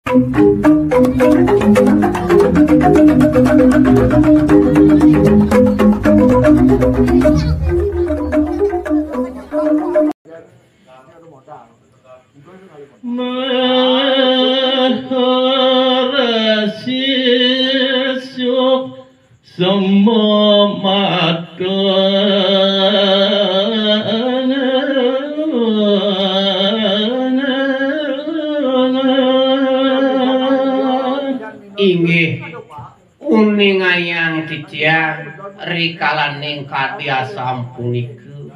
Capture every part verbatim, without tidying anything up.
Maha Sisuk Sema Matur. Inggih, uningayang titiang rikalaning kadi asampunika,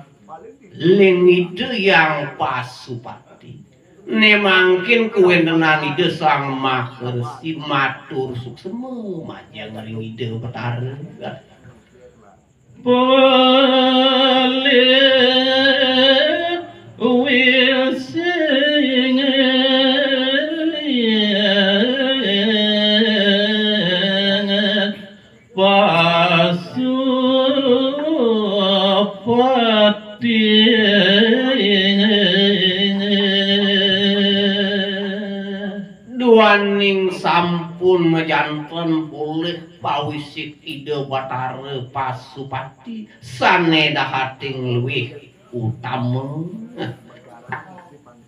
ling Ida Hyang Pasupati. Né mangkin kawéntenan Ida Sang Maha Resi matur suksma majeng ring Ida Betara. Pelih wising Pasupati. Duaning sampun majanten polih pawisit Ida Batara Pasupati sané dahating luih utama.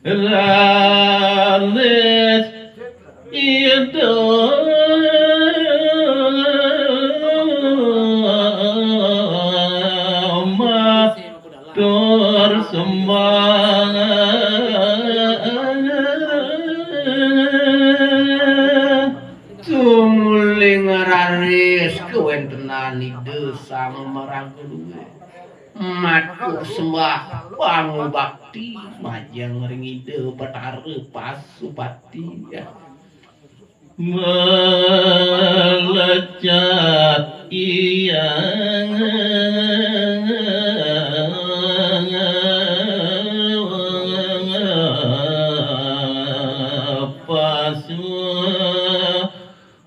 Raris Ida matur sembah. Tumuling raris kawéntenan Ida Sang Maraga Luih. Matur sembah pangubakti majeng ring Ida Batara Pasupati. Melecat iyang pasu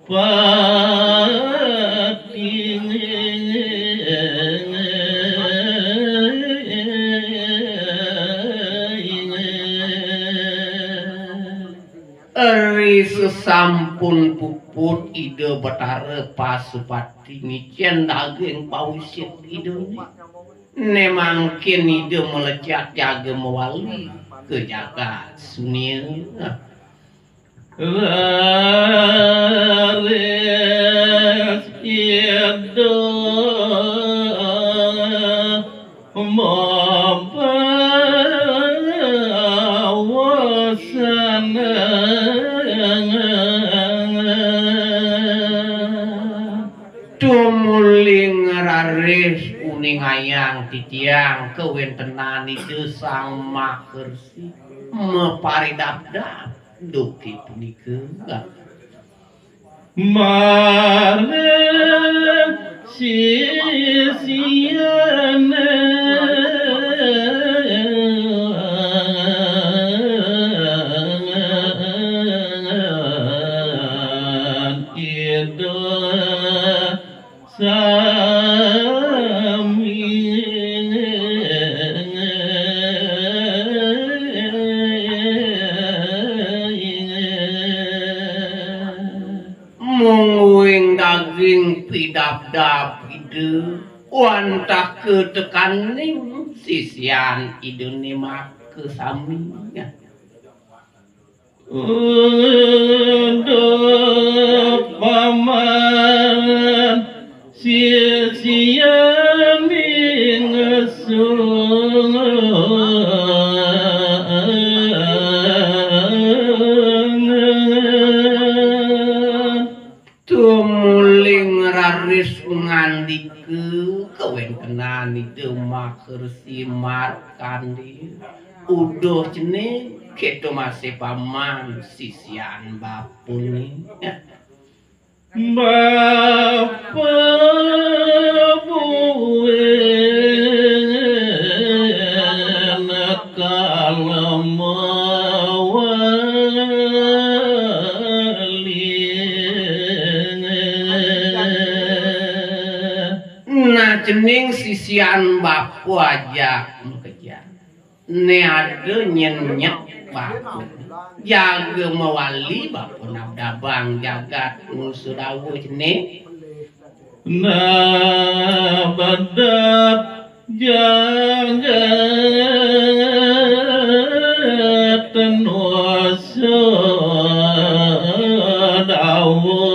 pati. Ri sesampun puput Ida Batara Pasupati ngicén daging pawisit Idané. Né mangkin Ida melecat jaga mawali ka jagat sunia. Raris Ida mabawasan. Tumuling raris uningayang titiang kawéntenan Ida Sang Maha Resi maparidabdab duké punika. Marang sisiané Ida sami. Mungguing daging pidabdab Ida, wantah ka tekaning sisian Idané makasami. Unduk paman sisian ingsun. Tumuling raris ngandika kawéntenan Ida Maha Resi Markandéya. Uduh cening, kéto masih paman sisian bapané. Bapa buin kala mawali. Nah, cening sisian bapa ajak makejang. Né ada nyenyet bapa. Jaga mawali bapa nabdabang jagat nusa dawa cening. Nabdab jagat nusa dawa.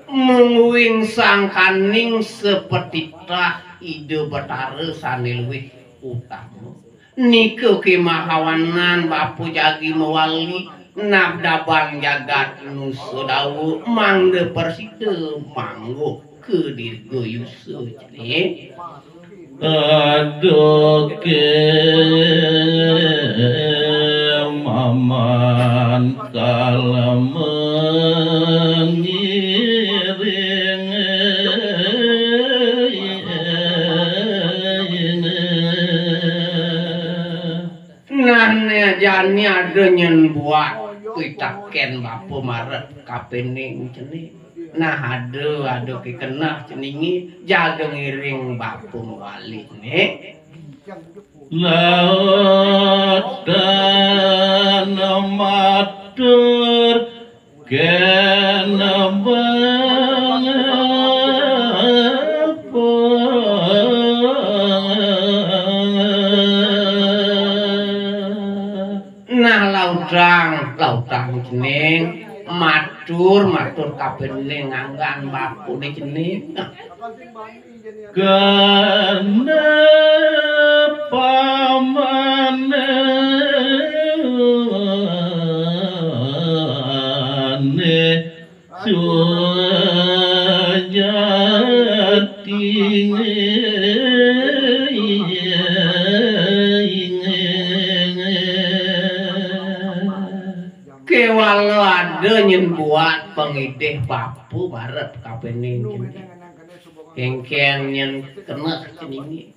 Mungguing sangkaning sapatitah Ida Batara sané luwih utama. Nika kémahawanan bapa jagi mawali nabdabang jagat nusa dawa mangda prasida mangguh kadirga yusa cening. Aduh ké maman kala mengiring. Nah, né jani ada nyén buat pitakén bapa marep kapining cening. Nah, ada, ada kékeneh ceningé jaga ngiring bapa mawali né. Lautan matur kena bangapa. Nah, lautang, lautang cening matur, matur kapining nganggan bapa né cening. Kena pamane sujati. Kéwala ada nyén buat pangidih bapa marep kapining. Kéngkén nyén keneh ceningé.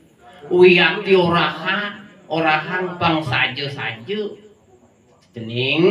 Wiakti orahang, orahang pang saja-saja. Cening.